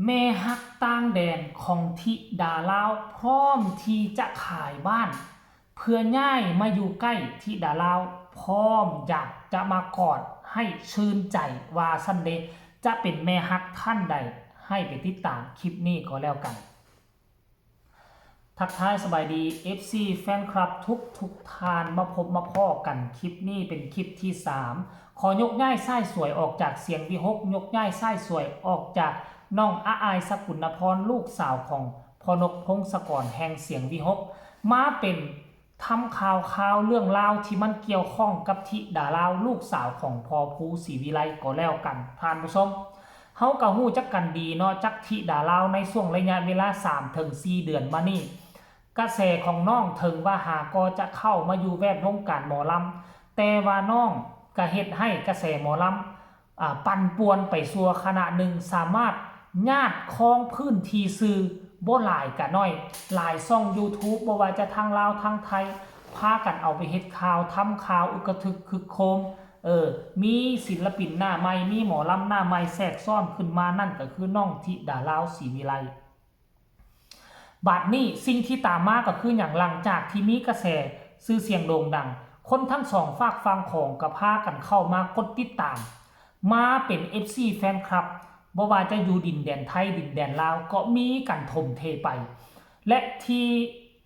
ແມ່ຮັກຕ່າງແດນຂອງທິດາລາວພ້ອມທີ່ຈະຂາຍບ້ານ ເພື່ອຍ້າຍມາຢູ່ໃກ້ທິດາລາວ ພ້ອມຢາກຈະມາກອດໃຫ້ຊື່ນໃຈວ່າຊັ້ນເດ. ຈະເປັນແມ່ຮັກທ່ານໃດ ໃຫ້ໄປຕິດຕາມຄລິບນີ້ກໍແລ້ວກັນ. ທັກທາຍສະບາຍດີ ເອັຟຊີ ແຟນຄລັບທຸກໆທ່ານ ມາພົບມາພໍ້ກັນ ຄລິບນີ້ເປັນຄລິບທີສາມ ຂໍຍົກຍ້າຍຊາຍສວຍອອກຈາກສຽງວິຫົກ ຍົກຍ້າຍຊາຍສວຍອອກຈາກນ້ອງອາອາຍ ສະກຸນນະພອນ ລູກສາວຂອງພໍ່ນົກ ພົງສະກອນ ແຫ່ງສຽງວິຫົກ ມາເປັນ ທຳຂ່າວຄາວເລື່ອງລາວທີ່ມັນກ່ຽວຂ້ອງກັບທິດາລາວ ລູກສາວຂອງພໍ່ພູສີວິໄລກໍແລ້ວກັນ. ທ່ານຜູ້ຊົມ ເຮົາກໍຮູ້ຈັກກັນດີເນາະ ຈັກທິດາລາວໃນຊ່ວງໄລຍະເວລາສາມເຖິງສີ່ເດືອນມານີ້ ກະແສຂອງນ້ອງເຖິງວ່າຫາກໍຈະເຂົ້າມາຢູ່ແວດວົງການໝໍລຳ ແຕ່ວ່ານ້ອງກະເຮັດໃຫ້ກະແສໝໍລຳ ອ່າ ປັ່ນປ່ວນໄປຊົ່ວຂະນະໜຶ່ງ ສາມາດຍາດຄອງພື້ນທີ່ສື່ ບໍ່ຫຼາຍກະໜ້ອຍ ຫຼາຍຊ່ອງຢູທູບ ບໍ່ວ່າຈະທາງລາວທາງໄທ ພາກັນເອົາໄປເຮັດຂ່າວ ທຳຂ່າວ ອຶກກະທຶກຄຶກໂຄມ ເອີ ມີສິນລະປິນໜ້າໃໝ່ ມີໝໍລຳໜ້າໃໝ່ແຊກຊ້ອນຂຶ້ນມາ ນັ້ນກະຄືນ້ອງທິດາລາວ ສີວິໄລ. ບາດນີ້ສິ່ງທີ່ຕາມມາກໍຄືຫຍັງ? ຫຼັງຈາກທີ່ມີກະແສຊື່ສຽງໂດ່ງດັງ ຄົນທັງສອງຟາກຝັ່ງຂອງກໍພາກັນເຂົ້າມາກົດຕິດຕາມ ມາເປັນເອັຟຊີແຟນຄລັບ ບໍ່ວ່າຈະຢູ່ດິນແດນໄທ ດິນແດນລາວ ກໍມີການຖົມເທໄປ ແລະ ທີ່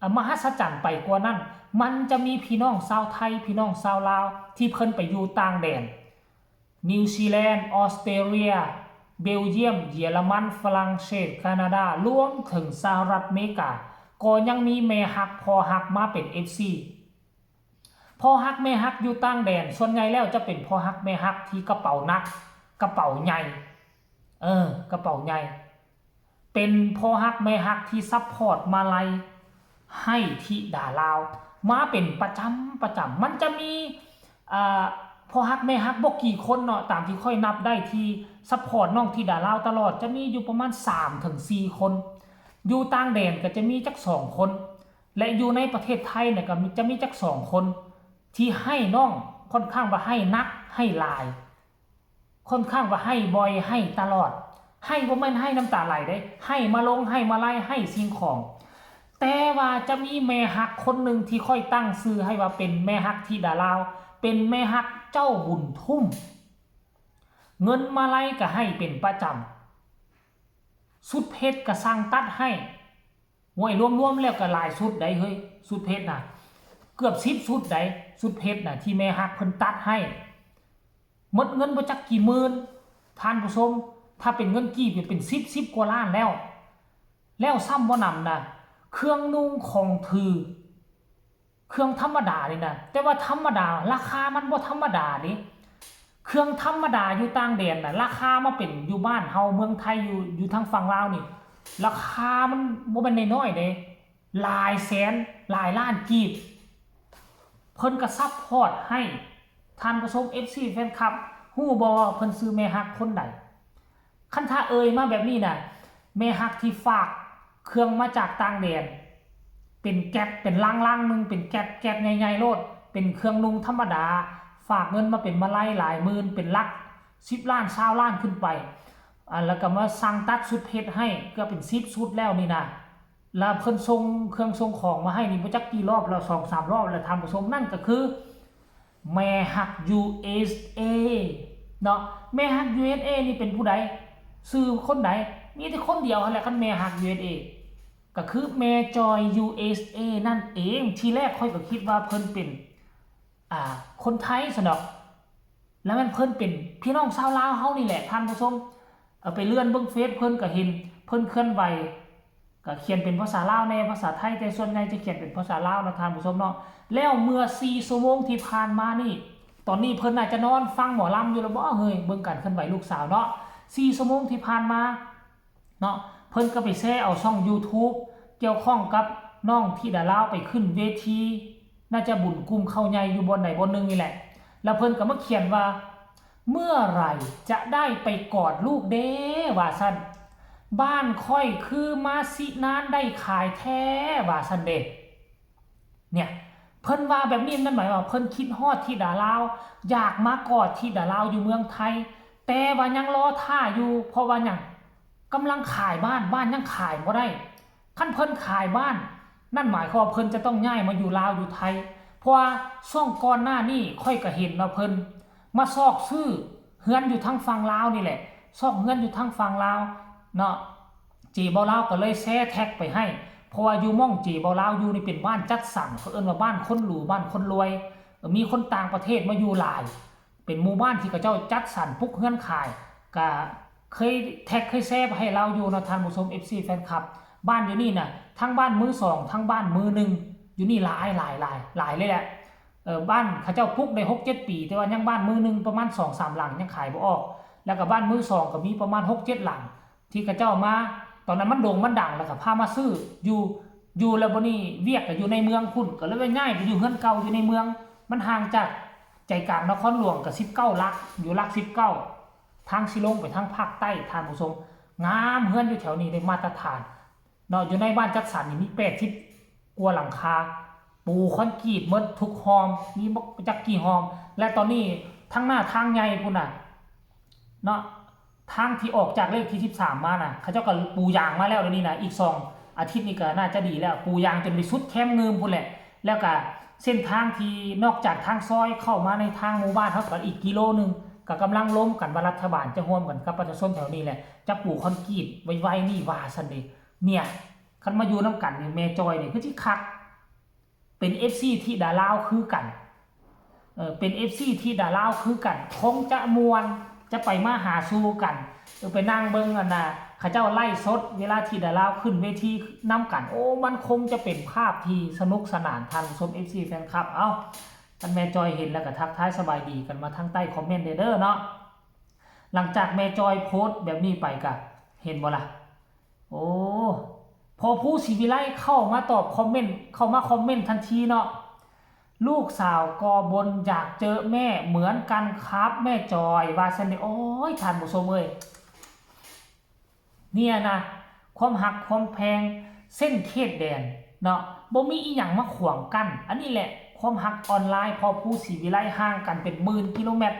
ອາ ມະຫັດສະຈັນໄປກວ່ານັ້ນ ມັນຈະມີພີ່ນ້ອງຊາວໄທ ພີ່ນ້ອງຊາວລາວ ທີ່ເພິ່ນໄປຢູ່ຕ່າງແດນ ນິວຊີແລນ, ອອສເຕຣເລຍ, ເບວຢ້ຽມ, ເຢຍລະມັນ, ຝຣັ່ງເສດ, ການາດາ ລວມເຖິງສະຫະລັດອາເມລິກາ ກໍຍັງມີແມ່ຮັກພໍ່ຮັກມາເປັນເອັຟຊີ. ພໍ່ຮັກແມ່ຮັກຢູ່ຕ່າງແດນ ສ່ວນໃຫຍ່ແລ້ວຈະເປັນພໍ່ຮັກແມ່ຮັກທີ່ກະເປົາໜັກ ກະເປົາໃຫຍ່ ເອີ ກະເປົາໃຫຍ່ ເປັນພໍ່ຮັກແມ່ຮັກທີ່ຊັບພອດມາໄລໃຫ້ທິດາລາວມາເປັນປະຈຳ ປະຈຳ. ມັນຈະມີ ອ່າ ພໍ່ຮັກແມ່ຮັກບໍ່ກີ່ຄົນເນາະ ຕາມທີ່ຂ້ອຍນັບໄດ້ທີ່ຊັບພອດນ້ອງທິດາລາວຕະຫຼອດ ຈະມີຢູ່ປະມານສາມເຖິງສີ່ຄົນ. ຢູ່ຕ່າງແດນກໍຈະມີຈັກສອງຄົນ ແລະ ຢູ່ໃນປະເທດໄທນະກໍມີ ຈະມີຈັກສອງຄົນ ທີ່ໃຫ້ນ້ອງ ຄ່ອນຂ້າງວ່າໃຫ້ໜັກ ໃຫ້ຫຼາຍ ຄ່ອນຂ້າງວ່າໃຫ້ບ່ອຍ ໃຫ້ຕະຫຼອດ ໃຫ້ບໍ່ແມ່ນໃຫ້ນ້ຳຕາໄຫຼເດ້ ໃຫ້ມາລົງ ໃຫ້ມາໄລ ໃຫ້ສິ່ງຂອງ. ແຕ່ວ່າຈະມີແມ່ຮັກຄົນໜຶ່ງທີ່ຂ້ອຍຕັ້ງຊື່ໃຫ້ວ່າເປັນແມ່ຮັກທິດາລາວ ເປັນແມ່ຮັກເຈົ້າບຸນທຸ້ມ ເງິນມາໄລກໍໃຫ້ເປັນປະຈຳ ຊຸດເພັດກໍສັ່ງຕັດໃຫ້ ໂອ້ຍ ລວມໆແລ້ວກໍຫຼາຍຊຸດໃດ໋ເຮີ້ຍ ຊຸດເພັດນະ ເກືອບສິບຊຸດໃດ໋ ຊຸດເພັດນະ ທີ່ແມ່ຮັກເພິ່ນຕັດໃຫ້ ໝົດເງິນບໍ່ຈັກກີ່ໝື່ນ ທ່ານຜູ້ຊົມ ຖ້າເປັນເງິນກີບເປັນສິບ ສິບກວ່າລ້ານແລ້ວ. ແລ້ວຊ້ຳບໍ່ໜຳນະ ເຄື່ອງນຸ່ງຂອງຖື ເຄື່ອງທຳມະດານີ້ນະ ແຕ່ວ່າທຳມະດາ ລາຄາມັນບໍ່ທຳມະດາເດ້. ເຄື່ອງທຳມະດາຢູ່ຕ່າງແດນນະ ລາຄາມາເປັນຢູ່ບ້ານເຮົາເມືອງໄທ ຢູ່ ຢູ່ທາງຝັ່ງລາວນີ້ ລາຄາມັນບໍ່ແມ່ນນ້ອຍໆເດ້ ຫຼາຍແສນ ຫຼາຍລ້ານກີບ. ເພິ່ນກໍຊັບພອດໃຫ້ ທ່ານຜູ້ຊົມ ເອັຟຊີ ແຟນຄລັບ ຮູ້ບໍ່ວ່າເພິ່ນຊື່ແມ່ຮັກຄົນໃດ? ຄັນຖ້າເອີ່ຍມາແບບນີ້ນະ ແມ່ຮັກທີ່ຝາກເຄື່ອງມາຈາກຕ່າງແດນ ເປັນແກັດ ເປັນລັງໆໜຶ່ງ ເປັນແກັດ ແກັດໃຫຍ່ໆໂລດ ເປັນເຄື່ອງນຸ່ງທຳມະດາ ຝາກເງິນມາເປັນມາໄລຫຼາຍໝື່ນ ເປັນຫຼັກສິບລ້ານ ຊາວລ້ານຂຶ້ນໄປ ອາ ແລ້ວກໍມາສັ່ງຕັດຊຸດເພັດໃຫ້ ເກືອບເປັນສິບຊຸດແລ້ວນີ້ນະ. ລະເພິ່ນສົ່ງເຄື່ອງສົ່ງຂອງມາໃຫ້ນີ້ບໍ່ຈັກກີ່ລອບແລ້ວ ສອງສາມລອບແລ້ວທ່ານຜູ້ຊົມ ນັ້ນກໍຄືແມ່ຮັກ ຢູເອສເອ ເນາະ. ແມ່ຮັກ ຢູເອສເອ ນີ້ເປັນຜູ້ໃດ? ຊື່ຄົນໃດ? ມີແຕ່ຄົນດຽວຫັ້ນແຫຼະ ຄັນແມ່ຮັກ ຢູເອສເອ ກໍຄືແມ່ຈອຍ ຢູເອສເອ ນັ້ນເອງ. ທີແລກຂ້ອຍກໍຄິດວ່າເພິ່ນເປັນ ອ່າ ຄົນໄທຊັ້ນດອກ ແລ້ວແມ່ນເພິ່ນເປັນພີ່ນ້ອງຊາວລາວເຮົານີ້ແຫຼະທ່ານຜູ້ຊົມ. ເອົາໄປເລື່ອນເບິ່ງເຟສເພິ່ນກໍເຫັນເພິ່ນເຄື່ອນໄຫວ ກໍຂຽນເປັນພາສາລາວແດ່ ພາສາໄທ ແຕ່ສ່ວນໃຫຍ່ຈະຂຽນເປັນພາສາລາວນະທ່ານຜູ້ຊົມເນາະ. ແລ້ວເມື່ອສີ່ຊົ່ວໂມງທີ່ຜ່ານມານີ້ ຕອນນີ້ເພິ່ນໜ້າຈະນອນຟັງໝໍລຳຢູ່ແລ້ວບໍ່ເຮີ້ຍ ເບິ່ງການເຄື່ອນໄຫວລູກສາວເນາະ. ສີ່ຊົ່ວໂມງທີ່ຜ່ານມາ ເນາະ ເພິ່ນກໍໄປແຊເອົາຊ່ອງຢູທູບກ່ຽວຂ້ອງກັບນ້ອງທິດາລາວໄປຂຶ້ນເວທີ ໜ້າຈະບຸນກຸ່ມເຂົ້າໃຫຍ່ຢູ່ບ່ອນໃດບ່ອນໜຶ່ງນີ້ແຫຼະ ແລ້ວເພິ່ນກໍມາຂຽນວ່າ ເມື່ອໃດຈະໄດ້ໄປກອດລູກເດ້ ວ່າຊັ້ນ ບ້ານຂ້ອຍຄືມາຊິນານໄດ້ຂາຍແທ້ ວ່າຊັ້ນເດ້. ເນຍ ເພິ່ນວ່າແບບນີ້ ນັ້ນໝາຍວ່າເພິ່ນຄິດຮອດທິດາລາວ ຢາກມາກອດທິດາລາວຢູ່ເມືອງໄທ ແຕ່ວ່າຍັງລໍຖ້າຢູ່ ເພາະວ່າຫຍັງ? ກຳລັງຂາຍບ້ານ, ບ້ານຍັງຂາຍບໍ່ໄດ້. ຄັນເພິ່ນຂາຍບ້ານ, ນັ້ນໝາຍຄວາມວ່າເພິ່ນຈະຕ້ອງຍ້າຍມາຢູ່ລາວຢູ່ໄທ, ເພາະວ່າຊ່ວງກ່ອນໜ້ານີ້ຂ້ອຍກໍເຫັນວ່າເພິ່ນມາຊອກຊື້ເຮືອນຢູ່ທາງຝັ່ງລາວນີ້ແຫຼະ, ຊອກເຮືອນຢູ່ທາງຝັ່ງລາວເນາະ. ເຈເບົາລາວກໍເລີຍແຊແທັກໄປໃຫ້, ເພາະວ່າຢູ່ໝ່ອງເຈເບົາລາວຢູ່ນີ້ເປັນບ້ານຈັດສັນ, ເຂົາເອີ້ນວ່າບ້ານຄົນຫຼູ, ບ້ານຄົນລວຍ, ມີຄົນຕ່າງປະເທດມາຢູ່ຫຼາຍ. ເປັນໝູ່ບ້ານທີ່ເຂົາເຈົ້າຈັດສັນປຸກເຮືອນຂາຍ, ກະເຄີຍແທັກເຄີຍແຊໄປໃຫ້ລາວຢູ່ເນາະທ່ານຜູ້ຊົມ ເອັຟຊີ ແຟນຄລັບ. ບ້ານຢູ່ນີ້ນະ ທັງບ້ານມືສອງ ທັງບ້ານມືໜຶ່ງ ຢູ່ນີ້ຫຼາຍໆໆ ຫຼາຍເລີຍແຫຼະ. ເອີ ບ້ານເຂົາເຈົ້າປຸກໄດ້ຫົກເຈັດປີ, ແຕ່ວ່າຍັງບ້ານມືໜຶ່ງປະມານສອງສາມຫຼັງຍັງຂາຍບໍ່ອອກ, ແລ້ວກະບ້ານມືສອງກໍມີປະມານຫົກເຈັດຫຼັງ ທີ່ເຂົາເຈົ້າມາ, ຕອນນັ້ນມັນໂດ່ງມັນດັງ ແລ້ວກໍພາມາຊື້ຢູ່, ຢູ່ແລ້ວບັດນີ້ວຽກກໍຢູ່ໃນເມືອງພຸ້ນ, ກໍເລີຍວ່າຍ້າຍໄປຢູ່ເຮືອນເກົ່າຢູ່ໃນເມືອງ. ມັນຫ່າງຈາກໃຈກາງນະຄອນຫຼວງກໍສິບເກົ້າຫຼັກ, ຢູ່ຫຼັກສິບເກົ້າ ທາງຊິລົງໄປທາງພາກໃຕ້, ທ່ານຜູ້ຊົມ. ງາມ, ເຮືອນຢູ່ແຖວນີ້ໄດ້ມາດຕະຖານເນາະ. ຢູ່ໃນບ້ານຈັດສັນນີ້ມີແປດສິບກວ່າຫຼັງຄາ, ປູຄອນກຣີດໝົດທຸກຮ່ອມ, ມີບໍ່ຈັກກີ່ຮ່ອມ. ແລະຕອນນີ້ທາງໜ້າທາງໃຫຍ່ພຸ້ນນະເນາະ, ທາງທີ່ອອກຈາກເລກທີສິບສາມມານະ, ເຂົາເຈົ້າກໍປູຢາງມາແລ້ວດຽວນີ້ນະ, ອີກສອງອາທິດນີ້ກໍໜ້າຈະດີແລ້ວ. ປູຢາງຈົນໄປສຸດແຄມງື່ມພຸ້ນແຫຼະ. ແລ້ວກະເສັ້ນທາງທີ່ນອກຈາກທາງຊອຍເຂົ້າມາໃນທາງໝູ່ບ້ານເຮົາ ກໍອີກກິໂລໜຶ່ງ, ກໍກຳລັງລົມກັນວ່າລັດຖະບານຈະຮ່ວມກັນກັບປະຊາຊົນແຖວນີ້ແຫຼະ, ຈະປູຄອນກຣີດໄວໆນີ້ວ່າຊັ້ນເດ. ເນຍ ຄັນມາຢູ່ນຳກັນນີ້ ແມ່ຈອຍນີ້ຄືຊິຄັກ. ເປັນເອັຟຊີທິດາລາວຄືກັນ, ເອີ ເປັນເອັຟຊີທິດາລາວຄືກັນ, ຄົງຈະມ່ວນ, ຈະໄປມາຫາສູ່ກັນ, ເອີ ໄປນັ່ງເບິ່ງອັນນ່າ ເຂົາເຈົ້າໄລຟ໌ສົດເວລາທິດາລາວຂຶ້ນເວທີນຳກັນ. ໂອ້ ມັນຄົງຈະເປັນພາບທີ່ສະໜຸກສະໜານ, ທ່ານຜູ້ຊົມ ເອັຟຊີ ແຟນຄລັບ. ເອົ້າ ຄັນແມ່ຈອຍເຫັນແລ້ວກໍທັກທາຍສະບາຍດີກັນມາທາງໃຕ້ຄອມເມັນແດ່ເດີເນາະ. ຫຼັງຈາກແມ່ຈອຍໂພສແບບນີ້ໄປ ກະເຫັນບໍ່ລະ? ໂອ້ ພໍ່ພູ ສີວິໄລ ເຂົ້າມາຕອບຄອມເມັນ, ເຂົ້າມາຄອມເມັນທັນທີເນາະ. ລູກສາວກໍບ່ນຢາກເຈີແມ່ເໝືອນກັນຄາບແມ່ຈອຍ ວ່າຊັ້ນເດ. ໂອ້ຍ ທ່ານຜູ້ຊົມເອີຍ, ເນຍນະ ຄວາມຮັກຄວາມແພງ ເສັ້ນເຂດແດນເນາະ, ບໍ່ມີອີ່ຫຍັງມາຂວາງກັ້ນ. ອັນນີ້ແຫຼະ ຄວາມຮັກອອນລາຍ ພໍ່ພູ ສີວິໄລ ຫ່າງກັນເປັນໝື່ນກິໂລແມັດ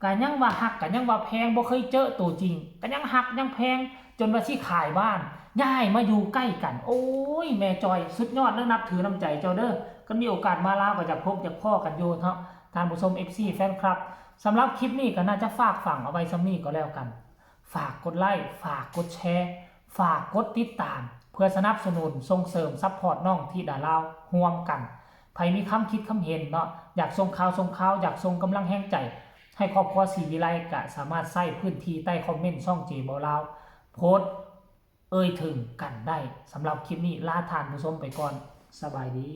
ກະຍັງວ່າຮັກ ກະຍັງວ່າແພງ, ບໍ່ເຄີຍເຈີໂຕຈິງ ກະຍັງຮັກຍັງແພງ, ຈົນວ່າຊິຂາຍບ້ານ ຍ້າຍມາຢູ່ໃກ້ກັນ. ໂອ້ຍ ແມ່ຈອຍ ສຸດຍອດເດີ, ນັບຖືນ້ຳໃຈເຈົ້າເດີ. ຄັນມີໂອກາດມາລາວກໍຢາກພົບຢາກພໍ້ກັນຢູ່ເນາະ ທ່ານຜູ້ຊົມ ເອັຟຊີ ແຟນຄລັບ. ສຳລັບຄລິບນີ້ກໍໜ້າຈະຝາກຝັງເອົາໄວ້ສ່ຳນີ້ກໍແລ້ວກັນ. ຝາກກົດໄລ, ຝາກກົດແຊ, ຝາກກົດຕິດຕາມ ເພື່ອສະໜັບສະໜູນ ສົ່ງເສີມ ຊັບພອດນ້ອງທິດາລາວຮ່ວມກັນ. ໃຜມີຄຳຄິດຄຳເຫັນເນາະ, ຢາກສົ່ງຂ່າວສົ່ງຄາວ, ຢາກສົ່ງກຳລັງແຮງໃຈໃຫ້ຄອບຄົວສີວິໄລ ກະສາມາດໃຊ້ພື້ນທີ່ໃຕ້ຄອມເມັນຊ່ອງເຈເບົາລາວ ໂພສເອີ່ຍເຖິງກັນໄດ້. ສຳລັບຄລິບນີ້ລາທ່ານຜູ້ຊົມໄປກ່ອນ. ສະບາຍດີ.